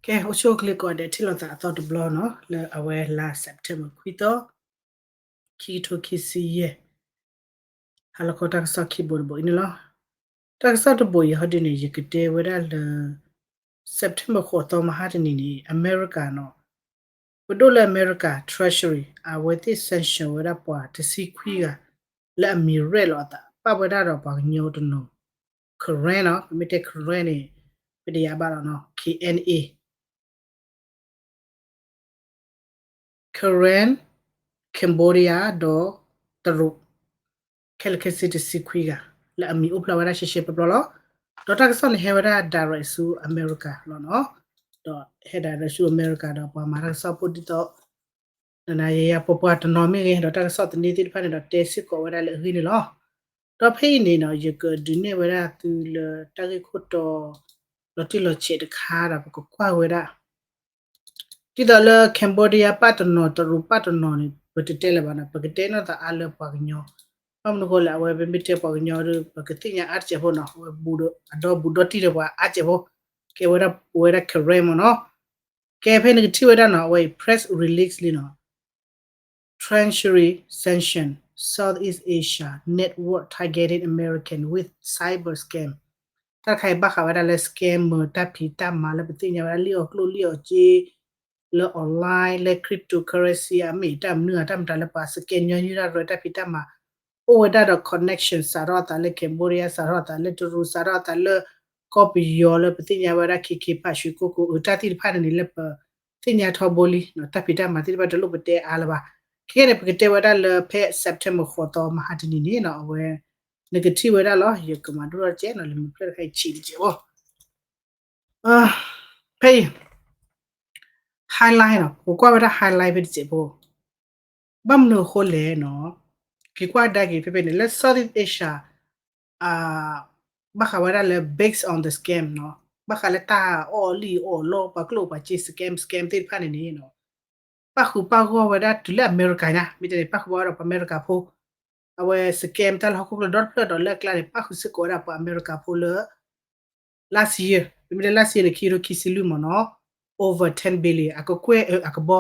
ကဲ အိၣ်ဆူၣ်အိၣ်ချ့ကိးဂၤဒဲး ထံၣ်လိာ်သးအသီတဘျီနီၤ လၢအဝဲလါ September ခွံသီ ခံကထိခံဆံယဲၢ် ဟါလီၤခီတၢ်ကစီၣ်ခံဘိတဘိအံၤန့ၣ်လီၤ. တၢ်ကစီၣ်တဘိအံၤ ဟီဒ်န့ၣ် ယကတဲဝဲဒၣ်လၢ September ဃိးသီ မဟါတနံၤန့ၣ် အမဲရကၤနီၤ ပဒိၣ်လၢအမဲရကၤ Treasury အဝဲသ့ၣ် sanction ဝဲဒၣ်ပှၤတဆံခွံဂၤ လၢအမံၤရဲၣ်လီၤအသး ပာ်ဝဲဒၣ်ဒီးပှၤကညီတနီၤ Karen နီၤ ပမ့ၢ်တဲ Karen န့ၣ် ပတယၤဘၣ်လီၤနီၤ K N A Karen, Cambodia ဒီးတရူး ခဲလၢာ်ခဲဆ့တဆံခွံဂၤ လၢအမံၤအိၣ်ဖျါဝဲဒၣ်ရှဲရှဲပျီပျီလီၤ. ဒီးတၢ်ကစီၣ်န့ၣ်ဟဲဝဲဒၣ် direct ဆူအမဲရကၤလီၤနီၤ. ဒီးဟဲ direct ဆူအမဲရကၤဒီးပှၤမၤတၢ်ကစီၣ်ဖိဒ်သိး နနၤယယၤပှၤပှၤတနီၤမ့ၢ်ဂ့ၤ ဒီးတၢ်ကစီၣ်သန့သ့ၣ်တဖၣ်န့ၣ်ဒီးတဲစ့ၢ်ကီးဝဲဒၣ်လၢအဂ့ၢ်န့ၣ်လီၤ. ဒီးဖဲအံၤန့ၣ်နီၤ ယကဒုးနဲၣ်ဝဲဒၣ်သုလၢတၢ်ဂ့ၢ်ခိၣ်တီ လီၤတံၢ်လီၤဆဲးတခါဒီးပကကွၢ်ဝဲဒၣ် ဒ်သိးလၢ Cambodia ပာ်တနီၤ တရူးပာ်တနီၤန့ၣ် ပတတဲလၢၤဘၣ်နီၤ ပကတဲနီၢ်သးအါလၢပှၤကညီ ဘၣ်မနုၤဃိလဲၣ် အဝဲပမ့ၢ်တဲပှၤကညီဒီး ပကသ့ၣ်ညါအါတစဲးဖိနီၤ အဝဲအဒီဘူးဒီတံၢ်ဒီးပှၤအါစဲးဖိ ကဲဝဲဒၣ် ပဝဲဒၣ် Karen မ့ၢ်နီၤ ကဲဖဲနကထံၣ်ဝဲဒၣ်နီၤ အဝဲအံၤ press release လံနီၤ Treasury sanction Southeast Asia network targeting American with cyber scam တၢ်တခါအံၤဘၣ်ဃးဝဲဒၣ်လၢ scammer တၢ်ဖံးတၢ်မၤလၢပသ့ၣ်ညါဝဲဒၣ် လံၣ်အီၣ်ကျိၣ်လံၣ်အီၣ်စ့ လၢ online လၢ cryptocurrency အမ့ၢ်တၢ်မနုၤဧါ တၢ်မတၤလၢပှၤ scam ညီနုၢ်တၢ်ရၢတၢ်ဖံးတၢ်မၤ အိၣ်ဝဲဒၣ်ဒီး connection စးထီၣ်အသးလၢ Cambodia စးထီၣ်အသးလၢတရူး စးထီၣ်အသးလၢ ကီၢ်ပယီၤလၢပသ့ၣ်ညါဝဲဒၣ် ခ့ခ့ဖး ရွှေကုက္ကို အတၢ်သ့ၣ်တဖၣ်န့ၣ်န့ၣ် လၢပသ့ၣ်ညါထီဘိလံ တၢ်ဖံးတၢ်မၤသ့ၣ်တဖၣ်တလိၣ်ပတဲအါလၢၤဘၣ်. ခဲကဲန့ၣ် ပကတဲဝဲဒၣ်လၢဖဲ September ဃိးသီ မဟါတနံၤန့ၣ်နီၤ အဝဲ နကထံၣ်ဝဲဒၣ်လီၤ ယကမၤဒိၣ်ထီၣ်တကဲးနီၤ လၢမုၢ်ဖျၢၣ်တခါအံၤဆံးတကဲးဖိ ဖဲအံၤ highlight နီၤ ပကကွၢ်ဝဲဒၣ် highlight ဖဲတစဲးဖိ ဘၣ်မနုၤအဃိလဲၣ်နီၤ က့ၤကွၢ်ကဒါက့ၤဖဲဖဲန့ၣ် လၢ Southeast Asia ဘၣ်ဃးဝဲဒၣ်လၢ based on the scam နီၤ ဘၣ်ဃးလၢတၢ်အီၣ်လံၣ်အီၣ်လီၢ် ပှၤကျိၣ်ပှၤစ့ scam scam သ့ၣ်တဖၣ်န့ၣ်န့ၣ်နီၤ ပၣ်ဃုာ်ပၣ်ဂီၢ်ဝဲဒၣ်တုၤလၢအမဲရကၤညါ မ့ၢ်တဲန့ၣ် ပၣ်ဃုာ်ပၣ်ဂီၢ်ဒီးပှၤအမဲရကၤဖိ အဝဲ scam တၢ်လၢဟီၣ်ခိၣ်ချၢဒီတဖျၢၣ်ဒီးလၢအကျါန့ၣ် ပၣ်ဃုာ်စ့ၢ်ကီးဝဲဒၣ်ပှၤအမဲရကၤဖိလၢ last year ပမ့ၢ်တဲ last year န့ၣ် ခံကထိခံဆံလွံၢ်မ့ၢ်နီၤ over ten billion အကကွဲၢ်အကဘီ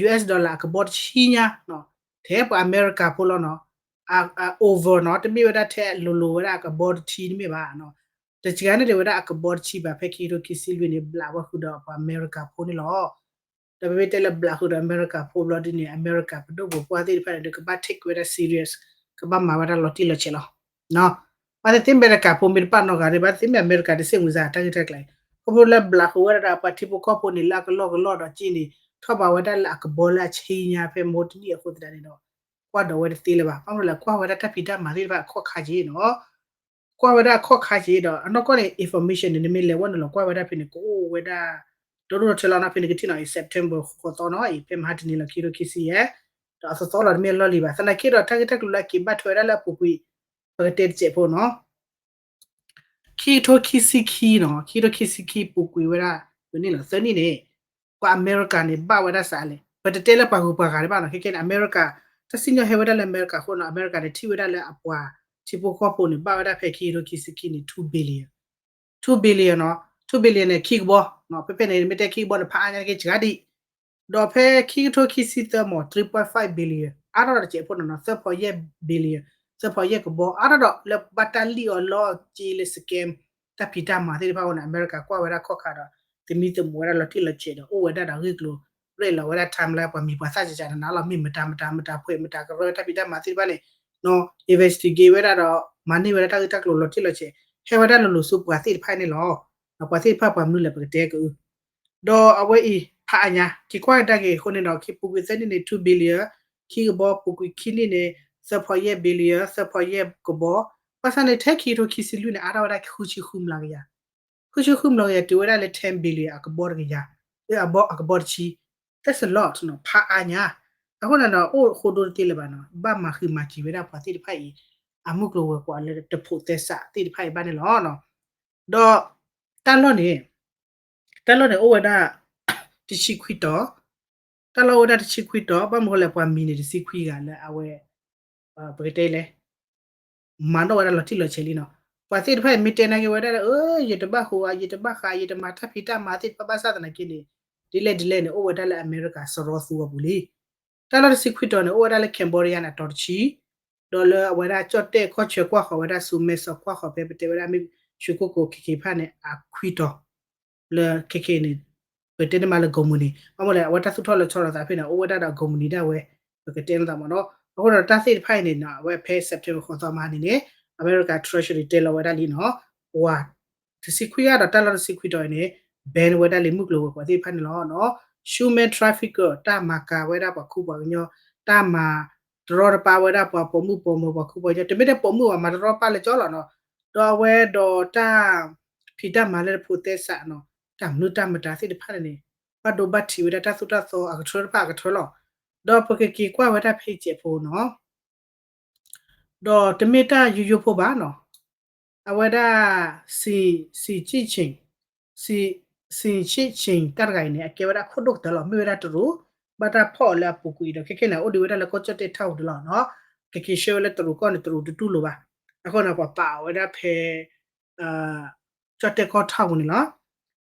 US dollar အကဘီတဆံညါနီၤ ထဲပှၤအမဲရကၤဖိလီၤနီၤ over နီၤ တမ့ၢ်ဝဲဒၣ်ထဲအလိၤလိၤဝဲဒၣ်အကဘီတဆံတမ့ၢ်ဘၣ်နီၤ တစှၤန့ၣ်တ့ၢ်ဝဲဒၣ်အကဘီတဆံဘၣ် ဖဲခံကထိခံဆံလွံၢ်န့ၣ် ဘျးဝဲဃုာ်ဒီးပှၤအမဲရကၤဖိန့ၣ်လီၤ. ဒီးပမ့ၢ်တဲလၢဘျးဃုာ်ဒီးအမဲရကၤဖိဘျီဒ်န့ၣ် အမဲရကၤပဒိၣ်ပပှၢ်သ့ၣ်တဖၣ်န့ၣ်ဒီး ကဘၣ် take ဝဲဒၣ် serious ကဘၣ်မၤဝဲဒၣ်လီၤတံၢ်လီၤဆဲးလီၤ ဘၣ်သ့ၣ်သ့ၣ်အမဲရကၤဖိမ့ၢ်တပာ်နီၢ်ဂၤဒံး ဘၣ်သ့ၣ်သ့ၣ်မ့ၢ်အမဲရကၤတစ့ၢ်မုၢ်စၢ်တၢ်ဂ့ၢ်တၢ်ကျိၤအံၤ ခီဖျိလၢဘျးဃုာ်ဝဲဒၣ်ဒီးပှၤထံဖိကီၢ်ဖိန့ၣ် လၢအကလီၢ်ကလီၢ်ဒီးက့န့ၣ် ထီၣ်ဘးဝဲဒၣ်လၢအကဘီလၢအဆံညါဖဲမိၢ်တနံၣ်အဃိသတးန့ၣ်ဒီး ကွၢ်ဒီးဝဲတသ့လၢၤဘၣ် ဘၣ်မနုၤလဲၣ် ကွၢ်ဝဲဒၣ်တၢ်ဖံးတၢ်မၤသ့ၣ်တဖၣ်အခီၣ်ခါက့နီၤ ကွၢ်ဝဲဒၣ်အခီၣ်ခါက့ဒီး အနီၢ်ကီၢ်န့ၣ် information န့ၣ် နမ့ၢ်လဲၤဝဲနုာ်လီၤကွၢ်ဝဲဒၣ်ဖဲန့ၣ် ကအိၣ်ဝဲဒၣ် ဒီဒိၣ်ဒီထၢလီၤနီၤ ဖဲန့ၣ်ကထံၣ်နီၤ September ဃိးသီနီၤ အံၤဖဲမဟါတနံၤလီၤ ခံကထိခံဆံယဲၢ် ဒီးအသီသီလီၤတမ့ၢ်အလီၢ်လံၤဘၣ် သနာ်က့ဒီးတၢ်ဂ့ၢ်တၢ်ကျိၤလၢအက့ၤဘၣ်ထွဲဝဲဒၣ်လၢအပူၤကွံာ် ပကတဲတစဲးဖိနီၤ ခံကထိခံဆံခံနီၤ ခံကထိခံဆံခံပူၤကွံာ်ဝဲဒၣ် ပန့ၣ်လီၤ သၢနံၣ်န့ၣ် ပှၤအမဲရကၤန့ၣ် ဘၣ်ဝဲဒၣ်စးလဲၣ် ပတတဲလၢပှၤဂုၤပှၤဂၤတဘၣ်နီၤ ခဲကဲန့ၣ် အမဲရကၤ တၢ်စံၣ်ညီၣ်ဟဲဝဲဒၣ်လၢအမဲရကၤအဃိနီၤ အမဲရကၤန့ၣ်ထံၣ်ဝဲဒၣ်လၢအပှၤထံဖိကီၢ်ဖိန့ၣ် ဘၣ်ဝဲဒၣ်ဖဲခံကထိခံဆံခံန့ၣ် two billion two billion နီၤ two billion န့ၣ် ခံကဘီ ဖဲဖဲန့ၣ် မ့ၢ်တဲခံကဘီန့ၣ် ဖးအါညါက့ စှၤဒံး ဒီးဖဲခံကထိခံဆံသၢမး three point five billion အါထီၣ်ဒီးတစဲးဖိနီၤ သၢဖီယဲၢ် billion သၢဖီယဲၢ်ကဘီ အါထီၣ်ဒီးလၢဘၣ်တၢ်လံၣ်အီၣ်လီအီၣ်က့လၢ scam တၢ်ဖံးတၢ်မၤသ့ၣ်တဖၣ်အဃိန့ၣ် အမဲရကၤကွၢ်ဝဲဒၣ်ခီၣ်ခါဒီး သမံသမိးဝဲဒၣ်လီၤတံၢ်လီၤဆဲးဒီး အိၣ်ဝဲဒၣ်ဒီးအဂ့ၢ်ကျိၤ ရဲၣ်လီၤဝဲဒၣ် timeline ပှၤမံၤပှၤသၣ်ကကနးနးလီၤ မ့ၢ်မတၤမတၤမတၤဖှဲးမတၤကရၢတၢ်ဖံးတၢ်မၤသ့ၣ်တဖၣ်န့ၣ် investigate ဝဲဒၣ်ဒီး မၤန့ၢ်ဝဲဒၣ်တၢ်ဂ့ၢ်တၢ်ကျိၤလီၤတံၢ်လီၤဆဲး ဟဲဝဲဒၣ်လိၤလိၤဆူပှၤသ့ၣ်တဖၣ်န့ၣ်လီၤ. ပှၤသ့ၣ်တဖၣ်ပှၤမနုၤလဲၣ်ပကတဲကအု ဒီးအဝဲအံၤ ဖးအါညါ က့ၤကွၢ်ကဒါက့ၤအဃိန့ၣ်ဒီး ခံပူၤကွံာ်သၢနံၣ်န့ၣ် two billion ခံကဘီ ပူၤကွံာ်ခံနံၣ်န့ၣ် သၢဖီယဲၢ် billion သၢဖီယဲၢ်ကဘီ ဘၣ်ဆၣ်န့ၣ် ထဲခံကထိခံဆံလွံၢ်န့ၣ် အါထီၣ်ဝဲဒၣ်ဃုဆံဃုမျးကယၤ ဃုဆံဃုမျးကယၤ တုၤဝဲဒၣ်လၢ ten billion အကဘီတကယၤ အဘီအကဘီတဆံ that's a lot နီၤ ဖးအါညါ အဃိန့ၣ်ဒီး အိၣ်ဃိဒိတသ့လၢၤဘၣ်နီၤ ဘၣ်မၤဃံးမၤစၢၤဝဲဒၣ်ပှၤသ့ၣ်တဖၣ်အံၤ အမုၢ်ကျိၤဝဲၤကွာ်လၢတဖိးသဲစးသ့ၣ်တဖၣ်အံၤဘၣ်န့ၣ်လီၤ. ဒီးတၢ်လီၢ်န့ၣ် တၢ်လီၢ်န့ၣ်အိၣ်ဝဲဒၣ် တဆံခွံတီၤ တၢ်လီၢ်အိၣ်ဝဲဒၣ်တဆံခွံတီၤ ဘၣ်မနုၤဃိလဲၣ် ပှၤမံၤန့ၣ်တဆံခွံဂၤလၢအဝဲ ပကတဲလဲၣ် မၤနီၣ်ဝဲဒၣ်လီၤတံၢ်လီၤဆဲးလံနီၤ. ပှၤသ့ၣ်တဖၣ်အံၤမ့ၢ်တဲနာ်က့ၤဝဲဒၣ်လၢ အၢ ယတဘၣ်ဟူးဧါ ယတဘၣ်ဃး ယတမၤတၢ်ဖံးတၢ်မၤသ့ၣ်တဖၣ်ဘၣ်ဆၣ်သနာ်က့န့ၣ် ဒ်လဲၣ်ဒ်လဲၣ်န့ၣ် အိၣ်ဝဲဒၣ်လၢအမဲရကၤစရီသူအပူၤလံ. တၢ်လီၢ်တဆံခွံတီၤန့ၣ် အိၣ်ဝဲဒၣ်လၢ Cambodia န့ၣ် အတီၤတဆံ, ဒီးလၢအဝဲဒၣ်ကၠီၣ်တဲၣ်ခီၣ်ဆၢကွၢ်ဃီၤဝဲဒၣ်ဆူမဲာ်စီၤကွၢ်ဃီၤဖဲပတဲဝဲဒၣ်မ့ၢ်ရွှေကုက္ကို ခဲခဲဖၣ်န့ၣ် အခွံတီၤ လၢခဲခဲန့ၣ် ပတဲန့ၣ်မးလၢ ကုမ္ပဏီ ဘၣ်မနုၤလဲၣ် အဝဲတၢ်သူၣ်ထီၣ်လၢဆီလီၤသးဖဲန့ၣ် အိၣ်ဝဲဒၣ်ဒီး ကုမ္ပဏီ ဒၣ်ဝဲ ပကတဲန့ၣ်သးမ့ၢ်နီၤ. အဃိဒီးတၢ်သ့ၣ်တဖၣ်အံၤန့ၣ်နီၤ အဝဲဖဲ September ဃိးသီမဟါန့ၣ်န့ၣ် အမဲရကၤ Treasury တဲလီၤဝဲဒၣ်လံနီၤ ပှၤ တဆံခွံဂၤဒီးတၢ်လီၢ်တဆံခွံတီၤအံၤန့ၣ် ban ဝဲဒၣ်လံမုၢ်ကျိၤဝဲၤကွာ်သ့ၣ်တဖၣ်န့ၣ်လီၤနီၤ. Human trafficker တၢ်မၤကၤဝဲဒၣ်ပှၤခူပှၤကညီ တၢ်မၤတရီတပါဝဲဒၣ်ပှၤပိာ်မုၣ်ပိာ်မၢၤပှၤခူပှၤကညီ တမ့ၢ်ထဲပိာ်မုၣ်ဘၣ် မၤတရီတပါလၢကၠီလီၤနီၤ. ဒီးအဝဲဒီးတၢ်ဖံးတၢ်မၤလၢတဖိးသဲစးနီၤ တၢ်မနုၤတၢ်မတၤသ့ၣ်တဖၣ်န့ၣ်န့ၣ် ဘၣ်ဒိဘၣ်ထံးဝဲဒၣ်တၢ်သိၣ်တၢ်သီအကထၢတဖၣ်အကထၢလီၤ. ဒီးပကက့ၤကွၢ်ဝဲဒၣ် page ဖိနီၤ ဒီးတမ့ၢ်တၢ်ယိယိဖိဘၣ်နီၤ အဝဲဒၣ် စံၣ်ကၠံၣ်ခၠံၣ် စံၣ်ကၠံၣ်ခၠံၣ် တၢ်တဂၤအံၤန့ၣ် အကဲဝဲဒၣ်ခိၣ်ဒိၣ်ကတၢၢ်လီၤ မ့ၢ်ဝဲဒၣ်တရူး ဘၣ်တၢ်ဖီၣ်အီၤလၢအပူၤကွံာ်ဒီး ခဲခဲန့ၣ် အိၣ်ဒံးဝဲဒၣ်လၢကီၢ်ကၠီၣ်တဲၣ်ထၣ်ပူၤဒံးလီၤနီၤ. ကက့ၤဆှၢဝဲလၢတရူးကီၢ်န့ၣ် တရူးတတူၢ်လိာ်ဘၣ်. အဃိန့ၣ် ပှၤပာ်အီၤဝဲဒၣ်ဖဲ ကၠီၣ်တဲၣ်ကီၢ်ထၣ်ပူၤန့ၣ်လီၤ.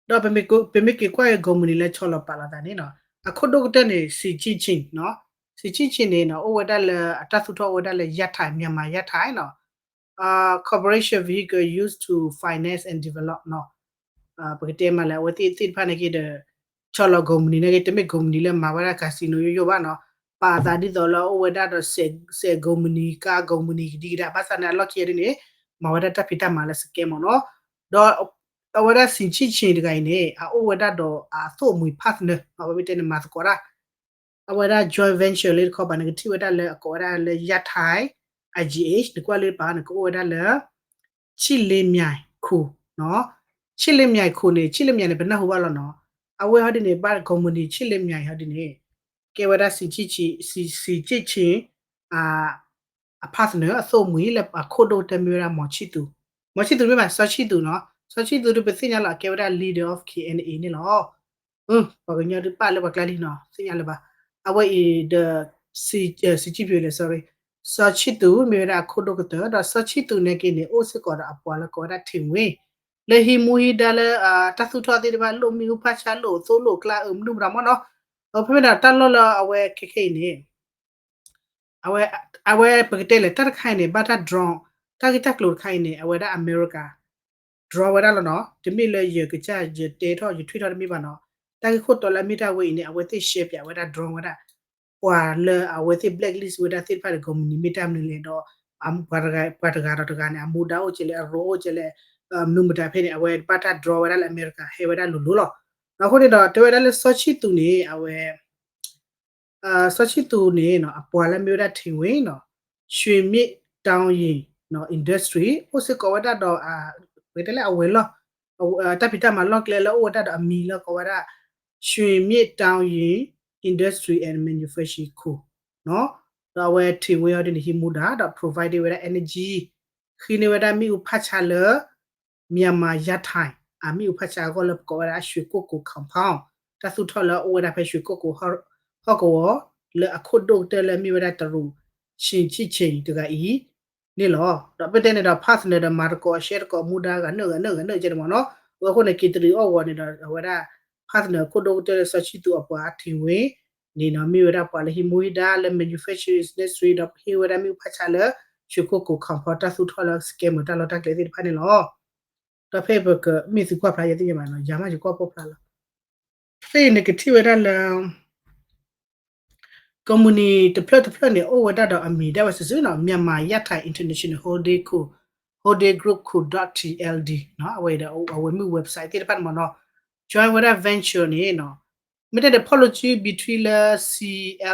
ဒီးပမ့ၢ်က့ၤကွၢ်က့ၤ ကုမ္ပဏီ လၢဆီလီၤပာ်လီၤသးန့ၣ်နီၤ အခိၣ်ဒိၣ်ကတၢၢ်န့ၣ် စံၣ်ကၠံၣ်ခၠံၣ်နီၤ စံၣ်ကၠံၣ်ခၠံၣ်န့ၣ်နီၤ အိၣ်ဝဲဒၣ်လၢ အတၢ်သူၣ်ထီၣ်အိၣ်ဝဲဒၣ်လၢ ယၣ်ထၢၣ် Myanmar ယၣ်ထၢၣ်နီၤ corporation vehicle used to finance and develop နီၤ ပကတဲမးလၢအဝဲသ့ၣ်သ့ၣ်တဖၣ်န့ၣ်က့ၤဒီး ဆီလီၤ ကုမ္ပဏီ န့ၣ်က့ၤ တမ့ၢ် ကုမ္ပဏီ လၢမၤဝဲဒၣ် casino ယိယိဘၣ်နီၤ ပာ်အသးဒ်သိးလၢအအိၣ်ဝဲဒၣ်ဒီး စဲး ကုမ္ပဏီ ကါ ကုမ္ပဏီ ကဒံကဒါ ဘၣ်ဆၣ်န့ၣ် အလီၢ်ခံအံၤဒ်န့ၣ် မၤဝဲဒၣ်တၢ်ဖံးတၢ်မၤလၢ scam မ့ၢ်နီၤ ဒီး အဝဲဒၣ် စံၣ်ကၠံၣ်ခၠံၣ် တဂၤအံၤန့ၣ် အအိၣ်ဝဲဒၣ်ဒီးအသိၣ်မှံၤ partner နီၤ ပမ့ၢ်တဲန့ၣ် မၤသကိးတၢ် အဝဲဒၣ် joint venture လၢတခီပၤန့ၣ် ကထံၣ်ဝဲဒၣ်လၢအကိးဝဲဒၣ်လၢ ယၣ်ထၢၣ် IGH နကွၢ်လၢတပၤန့ၣ် ကအိၣ်ဝဲဒၣ်လၢ ဆံၣ်လ့မၠဲၣ်ခိၣ်နီၤ ဆံၣ်လ့မၠဲၣ်ခိၣ်န့ၣ် ဆံၣ်လ့မၠဲၣ်န့ၣ် ပနၢ်ဟူဘၣ်လီၤနီၤ အဝဲဟီဒ်န့ၣ် ဘၣ် ကုမ္ပဏီ ဆံၣ်လ့မၠဲၣ် ဟီဒ်န့ၣ် ကဲဝဲဒၣ် စံၣ်ကၠံၣ်ခၠံၣ် စံၣ်ကၠံၣ်ခၠံၣ် အ အ partner အသိၣ်မှံၤလၢအခိၣ်ဒိၣ်ကတၢၢ်မ့ၢ်ဝဲဒၣ် မီၤဆံၣ်သူး မီၤဆံၣ်သူးမ့ၢ်ဘၣ် စီၤဆံၣ်သူးနီၤ စီၤဆံၣ်သူးဒ်ပသ့ၣ်ညါလီၤ အကဲဝဲဒၣ် leader of KNA န့ၣ်လီၤ ပှၤကညီဒုးပာ်လၢပှၤကျါလံနီၤ သ့ၣ်ညါလၢၤဘၣ် အဝဲအံၤဒီး စံၣ်ကၠံၣ်ဖံးလဲၣ် sorry စီၤဆံၣ်သူးမ့ၢ်ဝဲဒၣ်အခိၣ်ဒိၣ်ကတၢၢ် ဒီးစီၤဆံၣ်သူးန့ၣ်က့ၤန့ၣ် အိၣ်စ့ၢ်ကီးဒီးအပှၤလၢကိးဝဲဒၣ် ထ့ၣ်ဝ့ လၢဟံးမူဟံးဒါလၢ တၢ်သူၣ်ထီၣ်သ့ၣ်တဖၣ် လိၣ်မ့ၣ်အူဖးဆါ လိၣ်အသိလ့ၣ်အကျါ အမနုၤမတၤမ့ၢ်နီၤ ဖဲမ့ၢ်ဒီးတၢ်လီၢ်လၢအဝဲခဲခဲအံၤန့ၣ် အဝဲ အဝဲပကတဲလဲၣ် တၢ်တခါအံၤန့ၣ် ဘၣ်တၢ် drone တၢ်ဂ့ၢ်တၢ်ကျိၤတခါအံၤန့ၣ် အဝဲဒၣ်အမဲရကၤ drone ဝဲဒၣ်လီၤနီၤ တမ့ၢ်လၢယကစၢ်ယတဲထီၣ် ယထွံၣ်ထီၣ်တမ့ၢ်ဘၣ်နီၤ တၢ်ဂ့ၢ်ခိၣ်တီလၢအမ့ၢ်တၢ်ဝဲအံၤန့ၣ် အဝဲသ့ၣ်ရှဲပၠးဝဲဒၣ် drone ဝဲဒၣ် ပှၤလၢအဝဲသ့ၣ် blacklist ဝဲဒၣ်သ့ၣ်တဖၣ်ဒီး ကုမ္ပဏီ မ့ၢ်တၢ်မနုၤလဲၣ်ဒီး ပှၤတဂၤဒီးတဂၤန့ၣ် အမူဒါအိၣ်ကဲလဲၣ် အရိအိၣ်ကဲလဲၣ် မနုၤမတၤဖဲန့ၣ် အဝဲဘၣ်တၢ် drone ဝဲဒၣ်လၢအမဲရကၤ ဟဲဝဲဒၣ်လိၤလိၤလီၤ. အဃိန့ၣ်ဒီး တဲဝဲဒၣ်လၢစီၤဆံၣ်သူးန့ၣ် အဝဲ စီၤဆံၣ်သူးန့ၣ် အပှၤလၢမ့ၢ်ဝဲဒၣ် ထ့ၣ်ဝ့နီၤ ရွှေမြစ်တောင်ရင် Industry အိၣ်စ့ၢ်ကီးဝဲဒၣ်ဒီး ပကတဲလၢအဝဲၤလီၢ် တၢ်ဖံးတၢ်မၤလီၢ်ကျဲလၢအိၣ်ဝဲဒၣ်ဒီးအမံၤလၢကိးဝဲဒၣ် ရွှေမြစ်တောင်ရင် Industry and Manufacturing Co နီၤ ဒီးအဝဲထ့ၣ်ဝ့အီၤဒ်န့ၣ် ဟံးမူဒါဒီး provide ဝဲဒၣ် energy ဃ့န့ၢ်ဝဲဒၣ်မ့ၣ်အူဖးဆါလၢ Myanmar ယၣ်ထၢၣ် အမ့ၣ်အူဖးဆါအဂီၢ်လၢပကိးဝဲဒၣ် ရွှေကုက္ကို compound တၢ်သူၣ်ထီၣ်လၢအအိၣ်ဝဲဒၣ်ဖဲ ရွှေကုက္ကို ဟီၣ်ကဝီၤ လၢအခိၣ်ဒိၣ်ကတၢၢ်လၢအမ့ၢ်ဝဲဒၣ်တရူး စံၣ်ကၠံၣ်ခၠံၣ် တဂၤအံၤန့ၣ်လီၤ. ဒီးပတဲန့ၣ်ဒီး partner ဒီးမၤသကိး share သကိး မူဒါဂၤနုာ်ဂၤနုာ်ဂၤနုာ်ကဲန့ၣ်မ့ၢ်နီၤ အဃိန့ၣ် က့ၤတရံးအီၣ်ဝီၤန့ၣ်ဒီး အဝဲဒၣ် partner ခိၣ်ဒိၣ်ကတၢၢ်လၢစီၤဆံၣ်သူးအပှၤ ထ့ၣ်ဝ့န့ၣ်နီၤ မ့ၢ်ဝဲဒၣ်ပှၤလၢဟံးမူဟံးဒါလၢ manufacturing industry ဒီးဟ့ၣ်ဝဲဒၣ်မ့ၣ်အူဖးဆါလၢ ရွှေကုက္ကို compound တၢ်သူၣ်ထီၣ်လၢ scam တၢ်လီၢ်တၢ်ကျဲသ့ၣ်တဖၣ်န့ၣ်လီၤ. ဒီးဖဲပကမ့ၢ်သုကွၢ်ဖျါ ယသ့ၣ်ညါဘၣ်နီၤ ယၤမးယကွၢ်ပိာ်ဖျါလီၤ. ဖဲအံၤန့ၣ်ကထံၣ်ဝဲဒၣ်လၢ ကုမ္ပဏီတဖျၢၣ်တဖျၢၣ်န့ၣ် အိၣ်ဝဲဒၣ်ဒီးအမံၤဒၣ်ဝဲစုာ်စုာ်နီၤ Myanmar Yat Thai International Holding Co Holding Group Co dot T L D နီၤ အဝဲဒီးအဝဲမ့ၢ် website သ့ၣ်တဖၣ်န့ၣ်မ့ၢ်နီၤ join ဝဲဒၣ် venture န့ၣ်နီၤ မ့ၢ်တဲဒီး ဖီၣ်လိာ်စု between လၢ C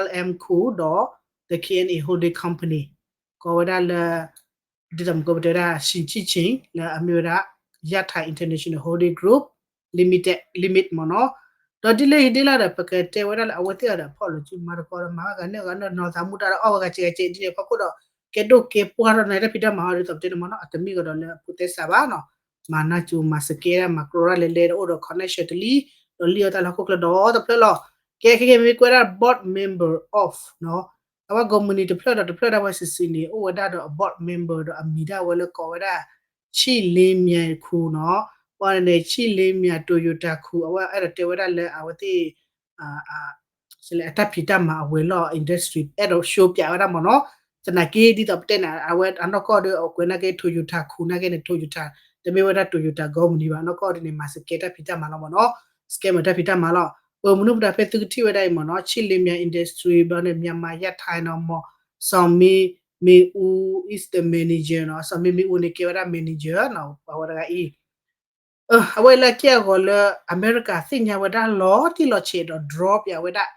L M Co ဒီး the K N A Holding Company ကိးဝဲဒၣ်လၢ ဒ်သိးမ့ၢ်ကပတဲဝဲဒၣ် စံၣ်ကၠံၣ်ခၠံၣ် လၢအမ့ၢ်ဝဲဒၣ် Yat Thai International Holding Group Limited Limit မ့ၢ်နီၤ ဒီးဒ်လဲၣ်ဒ်လဲၣ်ဒီး ပကတဲဝဲဒၣ်လၢအဝဲသ့ၣ်အီၤဒီးဖီၣ်လိာ်စုမၤသကိးဒီးမၤဝဲဂၤနုာ်ဂၤနုာ် နီၤသးမူဒါဒီးအီၣ်ဝဲဂၤစဲးဂၤစဲးဒ်န့ၣ်အဖီခိၣ်ဒီး ကဲဒိၣ်ကဲပှၢ်ထီၣ်န့ၣ် တၢ်ဖံးတၢ်မၤဟီဒ်သိးပတဲန့ၣ်မ့ၢ်နီၤ အတမ့ၢ်ကဒီးလၢအဖိးသဲစးဘၣ်နီၤ မၤနၢ်စူၤမၤစကဲဒၣ်မၤကြိးဒၣ်လဲၤလဲၤဒီးအိၣ်ဒီး connection တလံ ဒီးလံၣ်အီၣ်တၢ်လၢဟီၣ်ခိၣ်ချၢဒီးတဖျၢၣ်လီၤ. ကဲခဲကဲမ့ၢ်ကွဲးဒၣ် board member of နီၤ အဝဲကုမ္ပဏီတဖျၢၣ်ဒီးတဖျၢၣ်ဒၣ်ဝဲစုာ်စုာ်န့ၣ် အိၣ်ဝဲဒၣ်ဒီးအ board member ဒီးအမံၤဒၣ်ဝဲလၢကိးဝဲဒၣ် ဆံၣ်လ့မၠဲၣ်ခူနီၤ, ဘၣ်န့ၣ် ဆံၣ်လ့မၠဲၣ် Toyota ခူ အဝဲအဲၣ်ဒိးတဲဝဲဒၣ်လၢအဝဲသ့ၣ် အတၢ်ဖံးတၢ်မၤအဝဲၤလီၢ် industry အဲၣ်ဒိး show ပၠးဝဲဒၣ်မ့ၢ်နီၤ, သနာ်က့ဒ်သိးပတဲန့ၣ် အဝဲအနီၢ်ကီၢ်ဒီး အကွဲးနာ်က့ Toyota ခူနာ်က့န့ၣ် Toyota တမ့ၢ်ဝဲဒၣ် Toyota ဂီၢ်မုၢ်နံၤဘၣ် အနီၢ်ကီၢ်ဒ်န့ၣ် မၤစကဲတၢ်ဖံးတၢ်မၤလီၤမ့ၢ်နီၤ, စကဲမၤတၢ်ဖံးတၢ်မၤလီၤ, ပမနုၤပတၢ်ဖဲသုကထံၣ်ဝဲဒၣ်အံၤမ့ၢ်နီၤ ဆံၣ်လ့မၠဲၣ် industry ဘျီန့ၣ် မြန်မာ့ထိုင်းနီၤမ့ၢ် စီၤမ့မ့ၣ်အူ is the manager နီၤ, စီၤမ့မ့ၣ်အူန့ၣ် ကဲဝဲဒၣ် manager နီၤ ပှၤဝဲတဂၤအံၤ အဝဲလၢအက့ၢ်အဂီၤလၢ အမဲရကၤသ့ၣ်ညါဝဲဒၣ်လီၤတံၢ်လီၤဆဲးဒီး draw ပၠးဝဲဒၣ်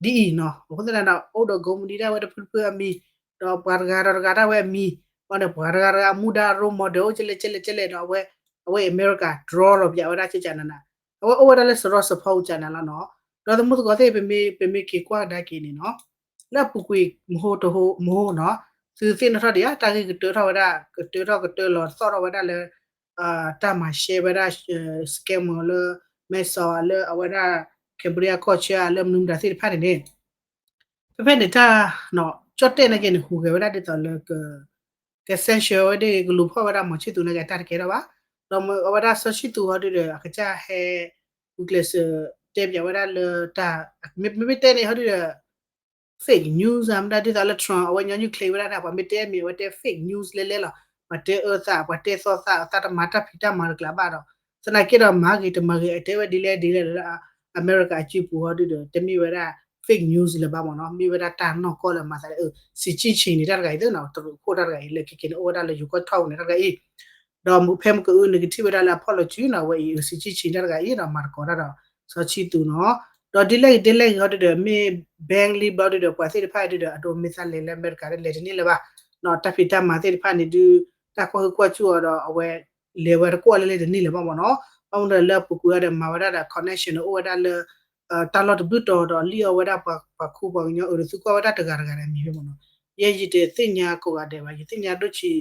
ဒ်အံၤနီၤ, အဃိသတးဒီး အိၣ်ဒီးဂီၢ်မုၢ်နံၤဒၣ်ဝဲတဖုတဖုအမံၤ, ဒီးပှၤတဂၤဒီးတဂၤဒၣ်ဝဲအမံၤ, ဘၣ်န့ၣ် ပှၤတဂၤတဂၤအမူဒါ role model အိၣ်ကဲလဲၣ်ကဲလဲၣ်ကဲလဲၣ်ဒီး အဝဲ အဝဲအံၤအမဲရကၤ draw လီၤပၠးဝဲဒၣ်ကကနနၤ, အဝဲအိၣ်ဝဲဒၣ်လၢစရီစဖီအူကနၤလီၤနီၤ, ဒီးသမူသကိးသ့ၣ် ပမ့ၢ်က့ၤကွၢ်ကဒါက့ၤန့ၣ်နီၤ လၢအပူၤကွံာ်မဟိတဟိမဟိနီၤ, သုသ့ၣ်နီၣ်ထီၣ်ဒံးဧါ တၢ်ဂ့ၢ်ကတၢၢ်ထီၣ်ဝဲဒၣ် ကတၢၢ်ထီၣ်ကတၢၢ်လီၤသီၣ်ထီၣ်ဝဲဒၣ်လၢ တၢ်မၤရှဲဝဲဒၣ် scammer လၢ မဲဆီး လၢအဝဲဒၣ် Cambodia ကီၢ်ဆၢ လၢမနုၤမတၤသ့ၣ်တဖၣ်န့ၣ်န့ၣ် ဖဲဖဲန့ၣ်တၢ် ကၠီၣ်တဲၣ်နာ်က့န့ၣ် ဟူးဂဲၤဝဲဒၣ်ဒ်သိးလၢ က က censure ဝဲဒၣ် ကလူၤဖီၣ်ဝဲဒၣ်မီၤဆံၣ်သူးနာ်က့ အတၢ်တကဲထီၣ်ဘၣ်, ဒီးအဝဲဒၣ်စီၤဆံၣ်သူးဟီဒုဒီး အကစၢ်ဟဲ ဂုာ်ကျဲးစၢးတဲပၠးဝဲဒၣ်လၢတၢ် မ့မ့ၢ်တဲန့ၣ်ဟီဒုဒီး fake news မတၤဒ်သိးလၢ Trump အဝဲညီနုၢ်ချ့ဝဲဒၣ်န့ၣ် ပှၤမ့ၢ်တဲမ့ၢ်အဝဲတဲ fake news လဲလဲလီၤ, ပှၤတဲအၢသး ပှၤတဲသီသး သးတမၤတၢ်ဖံးတၢ်မၤတကျးဘၣ်ဒီး သနာ်က့ဒီးမၤဂ့ၤတမၤဂ့ၤ အတဲဝဲဒ်လဲၣ်ဒ်လဲၣ်လၢ အမဲရကၤအစုပူၤဟီဒုဒီး တမ့ၢ်ဝဲဒၣ် fake news လၢၤဘၣ်မ့ၢ်နီၤ, မ့ၢ်ဝဲဒၣ်တၢ်နီၢ်ကီၢ်လၢမၤသးလၢ စံးကံၣ်ဆံးန့ၣ် တၢ်တဂၤအံၤသ့နီၤ တရူးခိၣ်တၢ်တဂၤအံၤ လၢခဲက့ၤန့ၣ် အိၣ်ဝဲဒၣ်လၢယိၤကီၢ်ထီၣ်န့ၣ် တၢ်တဂၤအံၤ ဒီးမုၢ်ဖဲမုၢ်ကအုန့ၣ် ကထံၣ်ဝဲဒၣ်လၢအဖီၣ်လီၤစုနီၤ အဝဲအံၤ စံးကံၣ်ဆံးန့ၣ် တၢ်တဂၤအံၤဒီး မၤတကိးတၢ်ဒီး စီၤဆံၣ်သူးနီၤ, ဒီးဒ်လဲၣ်ဂ့ၤဒ်လဲၣ်ဂ့ၤဟီဒုဒီး မ့ၢ် bank လံဘျီဒုဒီး ပှၤသ့ၣ်တဖၣ်ဒုဒီး အဒိမ့ၢ်သးလဲၤလၢအမဲရကၤဒ်လဲၣ်တန့ၢ်လၢၤဘၣ်, တၢ်ဖံးတၢ်မၤသ့ၣ်တဖၣ်န့ၣ်ဒု တၢ်ကွၢ်ဟုၣ်ကွၢ်စူၣ်အီၤဒီး အဝဲ လဲၤဝဲတကွီၢ်လၢလဲၣ်တန့ၢ်လၢၤဘၣ်မ့ၢ်နီၤ, ဘၣ်မနုၤလၢအပူၤကွံာ်အီၤဒီး မၤဝဲဒၣ်ဒီး connection န့ၣ် အိၣ်ဝဲဒၣ်လၢ တၢ်လီၢ်တဘျုးတီၤဒီး လံၣ်အီၣ်ဝဲဒၣ်ပှၤခူပှၤကညီအၢဒီး သုကွၢ်ဝဲဒၣ်တဂၤတဂၤန့ၣ်မံၤဝဲမ့ၢ်နီၤ, ယဲယတသ့ၣ်ညါကိးဂၤဒဲးဘၣ် ယသ့ၣ်ညါဒိၣ်ဆံး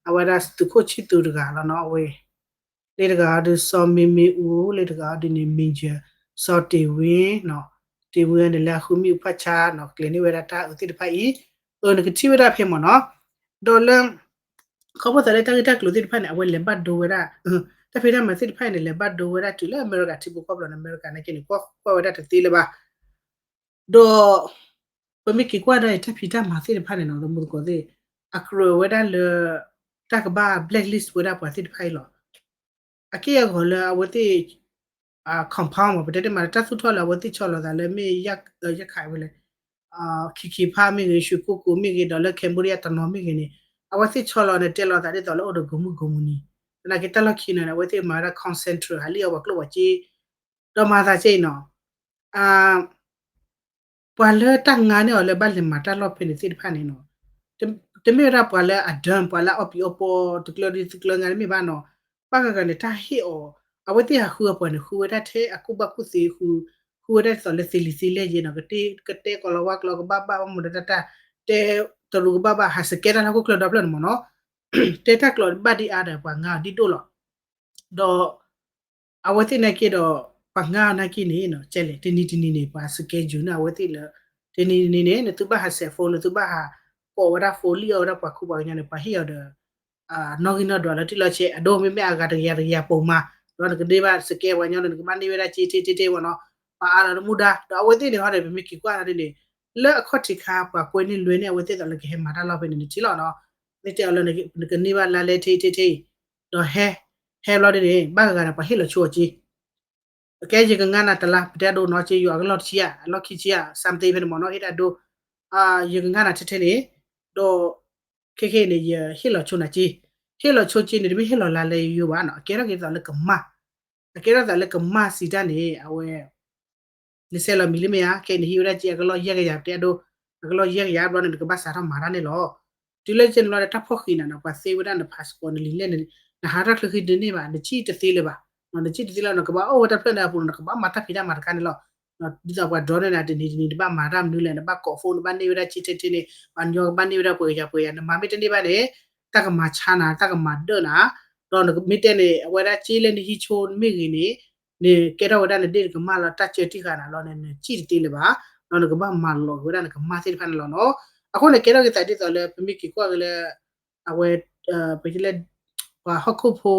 အဝဲဒၣ်သုးခိၣ်ဆံၣ်သူးတဂၤလီၤနီၤ အဝဲ လၢတဂၤအီၤဒုး စီၤမ့မ့ၣ်အူ လၢတဂၤအီၤဒုးန့ၣ် major စီၤတ့ၢ်ဝ့ တ့ၢ်ဝ့န့ၣ်လၢအဃုမ့ၣ်အူဖးဆါနီၤ ကျဲၤန့ၢ်ဝဲဒၣ်တၢ်အၢသ့ၣ်တဖၣ်အံၤ အၢနကထံၣ်ဝဲဒၣ်ဖဲမ့ၢ်နီၤ, ဒီးလၢ ခီဖျိသးလၢတၢ်ဂ့ၢ်တၢ်ကျိၤသ့ၣ်တဖၣ်န့ၣ် အဝဲလဲၤဘၣ်ဒိဝဲဒၣ် တၢ်ဖံးတၢ်မၤသ့ၣ်တဖၣ်အံၤန့ၣ် လဲၤဘၣ်ဒိဝဲဒၣ်တုၤလၢအမဲရကၤထံဖိကီၢ်ဖိလီၤန့ၣ် အမဲရကၤနာ်က့န့ၣ် ကွၢ်ကွၢ်ဝဲဒၣ်တသ့လၢၤဘၣ် ဒီး ပမ့ၢ်က့ၤကွၢ်ဒီး တၢ်ဖံးတၢ်မၤသ့ၣ်တဖၣ်န့ၣ်နီၤ သမူသကိးသ့ၣ် အကြၢးဝဲဒၣ်လၢ တၢ်ကဘၣ် blacklist ဝဲဒၣ်ပှၤသ့ၣ်တဖၣ်အံၤလီၤ. အက့ၢ်အဂီၤလၢအဝဲသ့ၣ် compound မး ပတဲတမး တၢ်သူၣ်ထီၣ်လၢအဝဲသ့ၣ်ဆီလီၤသးလၢမ့ၢ် ယခးဝဲလဲၣ် ခံခံဖးမ့ၢ်ဂ့ၤ ရွှေကုက္ကို မ့ၢ်ဂ့ၤ ဒီးလၢ Cambodia တနီၤမ့ၢ်ဂ့ၤန့ၣ် အဝဲသ့ၣ်ဆီလီၤန့ၣ် တဲလီၤသးဒ်သိးလၢအိၣ်ဒီးဂီၤမုၢ်ဂီၤမုၢ်နံၤ သနာ်က့တၢ်လီၢ်ခံန့ၣ် အဝဲသ့ၣ်မၤဝဲဒၣ် concentrate ဟးလံၣ်အီၣ်ပှၤကျိၣ်ပှၤစ့ ဒီးမၤသးကဲအံၤနီၤ ပှၤလၢတၢ်ငါန့ၢ်အီၤလၢဘၣ်လဲၤမၤတၢ်လီၢ်ဖဲန့ၣ်သ့ၣ်တဖၣ်န့ၣ်နီၤ တမ့ၢ်ဝဲဒၣ်ပှၤလၢအ dumb ပှၤလၢအအီၣ်ပံၤအီပီတကျၢၤဒ်တကျၢၤငါတမ့ၢ်ဘၣ်နီၤ ဘၣ်ဂၤဂၤန့ၣ် တၢ်ဟ့ၣ်အီၤ အဝဲသ့ၣ်ဟးဃုအပှၤန့ၣ် ဃုဝဲဒၣ်ထဲအကူၣ်ဘၣ်ကူၣ်သ့ ဃုဝဲဒၣ်ဒ်သိးလၢသ့လံာ်သ့လဲၢ်ယဲနီၤ ကတဲကီးလီၤဝါကျိာ်ကဘၣ်ဘၣ်ဘၣ်မူဒီးတၢ်တၢ် တဲတရူးကဘၣ်ဘၣ် ဟးစကဲတၢ်လၢဟီၣ်ခိၣ်ချၢဒီဖျၢၣ်န့ၣ်မ့ၢ်နီၤ တဲတၢ်ကျိာ်ဘၣ်ဒံးအါဒီးပှၤငါအီၤဒ်ဒိၣ်လီၤ ဒီး အဝဲသ့ၣ်နာ်က့ဒီး ပှၤငါအီၤနာ်က့န့ၣ် ကဲလဲၣ် တနံၤတနံၤန့ၣ် ပှၤ schedule န့ၢ်အဝဲသ့ၣ်လၢ တနံၤတနံၤန့ၣ် နသုဘၣ်ဟး cell phone နသုဘၣ်ဟး ကိးဝဲဒၣ် phone လံၣ်အီၣ်ဝဲဒၣ်ပှၤခူပှၤကညီန့ၣ် ပှၤဟ့ၣ်အီၤဒီး နီၣ်ဂံၢ်နီၣ်ဒွးလၢတံၢ်လီၤဆဲး အဒိမ့မ့ၢ်အဂၤတကယၤတကယၤပိာ်မး ဒီးနကဒ့ဘၣ် စကဲပှၤကညီန့ၣ် နကဘၣ်န့ၢ်ဝဲဒၣ်က့ထဲထဲထဲဝဲနီၤ ပှၤအါလီၤနမူဒါ ဒီးအဝဲသ့ၣ်န့ၣ်ဟီဒီး ပမ့ၢ်က့ၤကွၢ်ဒီးန့ၣ် လၢအခီၣ်ထံးခါ ပှၤကွဲန့ၢ်လွဲန့ၢ်အဝဲသ့ၣ်သိးလၢကဟဲမၤတၢ်လီၢ်ဖဲန့ၣ် နထံၣ်လီၤနီၤ မ့ၢ်တဲအီၤလၢနကန့ၢ်ဘၣ်လါလဲထဲထဲထဲအံၤ ဒီးဟဲ ဟဲဘျီဒ်န့ၣ် ဘၣ်ဂၤဂၤန့ၣ် ပှၤဟ့ၣ်လီၤဆိအီၤက့ ကဲယကငါနၤတလါ ပတဲအဒိနီၤ က့ယွၤအကလီၢ်တဆံယါ အလီၢ်ခံဆံယါ something ဖဲန့ၣ်မ့ၢ်နီၤ ဟ့ၣ်တၢ်ဒိ ယကငါနၤထဲထဲန့ၣ် ဒီး ခဲခဲအံၤန့ၣ် ယဟ့ၣ်လီၤဆိနၤက့ ဟ့ၣ်လီၤဆိက့န့ၣ် တမ့ၢ်ဟ့ၣ်လီၤလါလဲယိယိဘၣ်နီၤ အကဲထီၣ်က့ၤသိးလၢကမၣ် အကဲထီၣ်သးလၢကမၣ်စံးတၢ်န့ၣ် အဝဲ နဆဲးလီၤမံၤလၢမ့ၢ်ဧါ ခဲအံၤနဟံးဝဲဒၣ်က့အကလီၢ်ယဲၢ်ကယၤ ပတဲအဒိ အကလီၢ်ယဲၢ်ကယၤဘျီန့ၣ် နကဘၣ်စးထီၣ်မၤတၢ်န့ၣ်လီၤ တုၤလၢကဲန့ၣ်လီၤဒီး တၢ်ဖီၣ်ဃံးနၤနီၤ ပှၤသ့ဝဲဒၣ်န passport နလံာ်လဲၢ်န့ၣ် နဟးထီၣ်ချၢဃံတန့ၢ်ဘၣ် နစံၣ်တသ့လၢၤဘၣ် နစံၣ်တသ့လၢၤ နကဘၣ်အိၣ်ဝဲတၢ်ဖျၢၣ်န့ၣ်အပူၤနီၤ နကဘၣ်မၤတၢ်ဖံးတၢ်မၤတခါန့ၣ်လီၤ ဒ်သိးပှၤဒြီန့ၢ်နၤတနံၤတနံၤ နဘၣ်မၤတၢ်မနုၤလဲၣ် နဘၣ်ကိး phone နဘၣ်န့ၢ်ဝဲဒၣ်က့ထဲထဲန့ၣ် ပှၤကညီကဘၣ်န့ၢ်ဝဲဒၣ်ပှဲၤကယၤပှဲၤကယၤ နမၤမ့ၢ်တန့ၢ်ဘၣ်န့ၣ် တၢ်ကမၤဆါနၤ တၢ်ကမၤဒၢၣ်နၤ ဒီးမ့ၢ်တဲန့ၣ် အဝဲဒၣ်က့လၢနဟံးဆိမ့ၢ်ဂ့ၤန့ၣ် နကဲထီၣ်ဝဲဒၣ်နဒ့ၣ်နကမၣ်လီၤ တၢ်ကၢထံၣ်ဃာ်နၤလီၤန့ၣ် နစံၣ်တသ့လၢၤဘၣ် ဒီးနကဘၣ်မၤလီၤက့ၤဝဲဒၣ်နကမၣ်သ့ၣ်တဖၣ်န့ၣ်လီၤနီၤ အဃိန့ၣ် ကဲထီၣ်က့ၤသးဒ်သိးလၢ ပမ့ၢ်က့ၤကွၢ်က့ၤလၢ အဝဲ ပကလၢ ပှၤဟီၣ်ခိၣ်ဖိ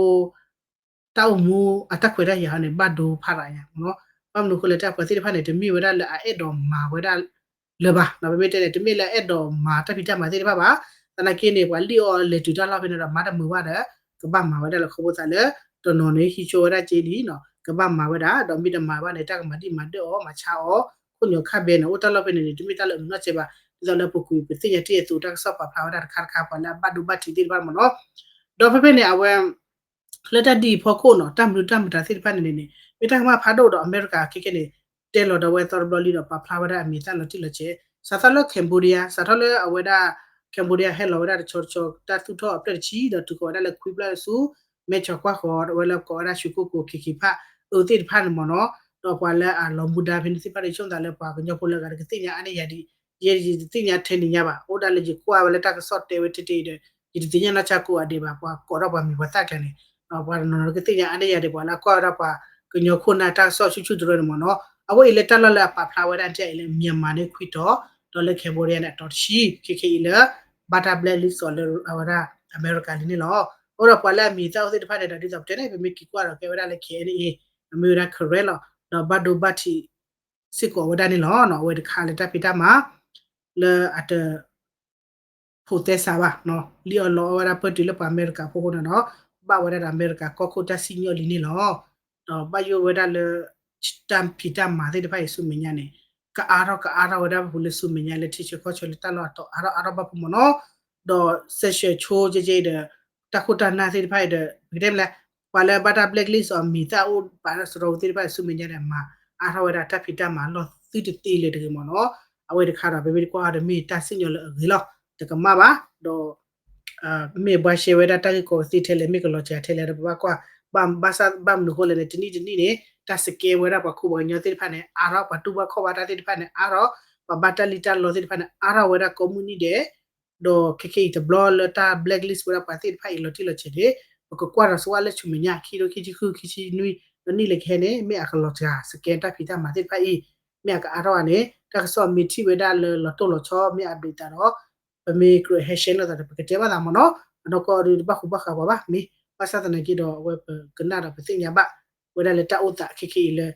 တၢ်အိၣ်မူအတၢ်ခွဲးတၢ်ယာ်ဟီန့ၣ် ဘၣ်ဒိဖးရၤညါမ့ၢ်နီၤ. ဘၣ်မနုၤအဃိလဲၣ် တၢ်ပှၤသ့ၣ်တဖၣ်န့ၣ် တမ့ၢ်ဝဲဒၣ်လၢအအဲၣ်ဒိးမၤဝဲဒၣ်လၢၤဘၣ်နီၤ. ပမ့ၢ်တဲန့ၣ် တမ့ၢ်လၢအဲၣ်ဒိးမၤတၢ်ဖံးတၢ်မၤသ့ၣ်တဖၣ်ဘၣ်. သနာ်က့န့ၣ် ပှၤလံၣ်အီၣ်လဲၤတုၤတၢ်လီၢ်ဖဲန့ၣ်ဒီး မၤတမုာ်ဘၣ်ဒီး ကဘၣ်မၤဝဲဒၣ်လၢခီဖျိသးလၢ တနီၤန့ၣ် ဟံးကၠိဝဲဒၣ်က့လံနီၤ ကဘၣ်မၤဝဲဒၣ် ဒီးမ့ၢ်တမၤဘၣ်န့ၣ် တၢ်ကမၤဒံၣ်မၤဒၢၣ်အီၤ မၤဆါအီၤ ခိၣ်ညီခါဘဲန့ၣ် အိၣ်တၢ်လီၢ်ဖဲန့ၣ်န့ၣ် တမ့ၢ်တၢ်လၢအမုာ်နီၢ်ကဲဘၣ်. ဒ်သိးလၢပူၤကွံာ် ပသ့ၣ်ညါတ့ၢ်အသိး တၢ်ကစီၣ်ပာ်ဖျါဝဲဒၣ်တခါတခါ ပှၤလၢအဘၣ်ဒိဘၣ်ထံးသ့ၣ်တဖၣ်မ့ၢ်နီၤ. ဒီးဖဲဖဲန့ၣ် အဝဲ လၢတၢ်ဒ်အံၤဖီခိၣ်နီၤ တၢ်မနုၤတၢ်မတၤသ့ၣ်တဖၣ်န့ၣ်န့ၣ် မ့ၢ်တၢ်ကမၣ်ဖးဒိၣ်ဒီး အမဲရကၤခဲခဲန့ၣ် တဲလီၤဒီးဝဲသီတဘျီလံဒီး ပာ်ဖျါဝဲဒၣ်အမံၤသၣ်လီၤတံၢ်လီၤဆဲး စးထီၣ်လၢ Cambodia စးထီၣ်လၢအဝဲဒၣ် Cambodia ဟဲလီၤဝဲဒၣ်တဆီတဆီ တၢ်သူၣ်ထီၣ်အဖျၢၣ်တဆံ ဒီးတုၤဃီၤဝဲဒၣ်လၢခွံဖျၢၣ်ဆူ မဲၢ်ဆီးကွၢ်ဃီၤ အဝဲလၢကိးဝဲဒၣ် ရွှေကုက္ကို ခ့ခ့ဖး အၢသ့ၣ်တဖၣ်န့ၣ်မ့ၢ်နီၤ. ဒီးပှၤလၢအလီၤမူဒါဖဲန့ၣ်သ့ၣ်တဖၣ်န့ၣ် ဆိကမိၣ်သးလၢပှၤကညီဖိလၢအဂၤတကသ့ၣ်ညါအါန့ၢ်ယၤဒံး ယဲယတသ့ၣ်ညါထဲန့ၣ်ညါဘၣ်. အိၣ်ဒၣ်လၢယကွၢ်ဝဲလၢတၢ်ကစီၣ်တဲဝဲထဲတ့ၢ်ဒီး ယတသ့ၣ်ညါနီၢ်ဆါကိးဂၤဒဲးဘၣ် ပှၤကိးထီၣ်ပှၤမံၤပှၤသၣ်ကျါန့ၣ် ပှၤတနီၤနီၤကသ့ၣ်ညါအါန့ၢ်ယၤဒံး ပှၤလၢအကွၢ်ဝဲဒၣ်ပှၤကညီခိၣ်နၢ်တၢ်ကစီၣ်ဆူၣ်ဆူၣ်တရၢန့ၣ်မ့ၢ်နီၤ. အဝဲအံၤလၢတၢ်လီၢ်လၢအပာ်ဖျါဝဲဒၣ်ထဲအံၤလၢ Myanmar န့ၣ်ခွံတီၤ ဒီးလၢ Cambodia န့ၣ် အတီၤတဆံ ခဲခဲအံၤလၢ ဘၣ်တၢ် blacklist အီၤလၢအဝဲဒၣ်အမဲရကၤလံန့ၣ်လီၤ. အဃိဒီးပှၤလၢအမံၤသၣ်အိၣ်သ့ၣ်တဖၣ်န့ၣ်ဒီး ဒ်သိးပတဲန့ၣ် ပမ့ၢ်က့ၤကွၢ်ဒီးကဲဝဲဒၣ်လၢ K N A အမ့ၢ်ဝဲဒၣ် Karen လီၤ. ဒီးဘၣ်ဒိဘၣ်ထံးစ့ၢ်ကီးဝဲဒၣ်န့ၣ်လီၤ. အဝဲတခါလၢတၢ်ဖံးတၢ်မၤ လၢအတ ဖိးသဲစးဘၣ်နီၤ လံၣ်အီၣ်လီအီၣ်ဝဲဒၣ်ပၢၢ်တုၤလၢပှၤအမဲရကၤဖိအဃိန့ၣ်ဒီး ဘၣ်ဝဲဒၣ်ဒီးအမဲရကၤကီၢ်ခိၣ်တၢ်စံၣ်ညီၣ်လံန့ၣ်လီၤ. ဒီးဘၣ်ယိၣ်ဝဲဒၣ်လၢ တၢ်ဖံးတၢ်မၤသ့ၣ်တဖၣ်အံၤဆူမဲာ်ညါန့ၣ် ကအါထီၣ်ကအါထီၣ်ဝဲဒၣ်ပူၤလၢဆူမဲာ်ညါလၢ ထံဆၢကီၢ်ဆၢလၢတၢ်လီၢ်အတီၤအါထီၣ်အါထီၣ်ဘၣ်ပူၤမ့ၢ်နီၤ. ဒီး sanction ဆိကဲကဲအံၤဒီး တၢ်ခိၣ်တၢ်နၢ်သ့ၣ်တဖၣ်အံၤဒီး ပကတဲမလဲၣ် ပှၤလၢဘၣ်တၢ် blacklist အီၤ မံၤသၣ်အိၣ်ပာ်စရီပူၤသ့ၣ်တဖၣ်အံၤ ဆူမဲာ်ညါန့ၣ် မၤအါထီၣ်ဝဲဒၣ်တၢ်ဖံးတၢ်မၤလီၢ်သုတသ့လၢၤတဂ့ၤမ့ၢ်နီၤ. အဝဲတခါဒီး ပမ့ၢ်တကွၢ်အီၤဒီး မ့ၢ်တၢ်စံၣ်ညီၣ်လၢအဂ့ၤလီၤ တကမၣ်ဘၣ်. ဒီး မ့ၢ်ဘှါရှဲဝဲဒၣ်တၢ်ဂ့ၢ်ကီကသ့ထဲလဲၣ် မ့ၢ်ကလီၤစှၤထဲလဲၣ်ဒီး ပဘၣ်ကွၢ် ဘၣ်ဘၣ်ဆၣ်ဘၣ်မနုၤအဃိလဲၣ်န့ၣ် တနံၣ်တနံၣ်န့ၣ် တၢ်စကဲဝဲဒၣ်ပှၤခိၣ်ပှၤကညီသ့ၣ်တဖၣ်န့ၣ် အါထီၣ် ပှၤတူၢ်ဘၣ်ခီၣ်ဘၣ်တၢ်သ့ၣ်တဖၣ်န့ၣ် အါထီၣ် ပှၤဘၣ်တၢ်လံၣ်တၢ်လီသ့ၣ်တဖၣ်န့ၣ် အါထီၣ်ဝဲဒၣ်ကိးမုၢ်နံၤဒဲး ဒီးခဲခဲအံၤတဘျီလၢတၢ် blacklist ဝဲဒၣ်ပှၤသ့ၣ်တဖၣ်အံၤလီၤတံၢ်လီၤဆဲးန့ၣ် ပကကွၢ်ဒီးဆိဝဲလၢဆူမဲာ်ညါ ခံထိခံဆံဃု ခံဆံနွံ ဒီးနံၣ်လၢကဟဲန့ၣ် မ့ၢ်အကလီၤစှၤ စကဲတၢ်ဖံးတၢ်မၤသ့ၣ်တဖၣ်အံၤ မ့ၢ်အကအါထီၣ်ဧါန့ၣ် တၢ်ကစီၣ်မ့ၢ်ထံၣ်ဝဲဒၣ်လၢလီၤတိၢ်လီၤဆီ မ့ၢ်အ update သးဒီး ပမ့ၢ်ကြၢးဟဲ share လိာ်သးဒီး ပကတဲဘၣ်သးမ့ၢ်နီၤ. အနီၢ်ကီၢ်ဒီးတဘၣ်ဃူဘၣ်ဃးပှၤဘၣ် မ့ၢ်ဘၣ်ဆၣ်သနာ်က့ဒီး အဝဲပကနၣ်ဒီးပသ့ၣ်ညါဘၣ် ဝဲဒၣ်လၢတၢ်အိၣ်သးခဲခဲအံၤလၢ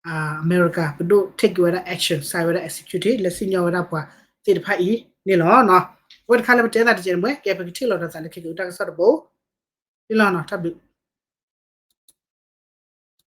အမဲရကၤ ပဒိၣ် take ဝဲဒၣ် action စဲဝဲဒၣ် executive လၢစံၣ်ညီၣ်ဝဲဒၣ်ပှၤသ့ၣ်တဖၣ်အံၤန့ၣ်လီၤ. အဝဲတခါလၢပတဲသးတကဲးန့ၣ်မ့ၢ် ကဲပကထံၣ်လိာ်ဒီးသးလၢခဲကတၢၢ်တၢ်ကစီၣ်တဘိန့ၣ်လီၤ. တၢ်ဘျုး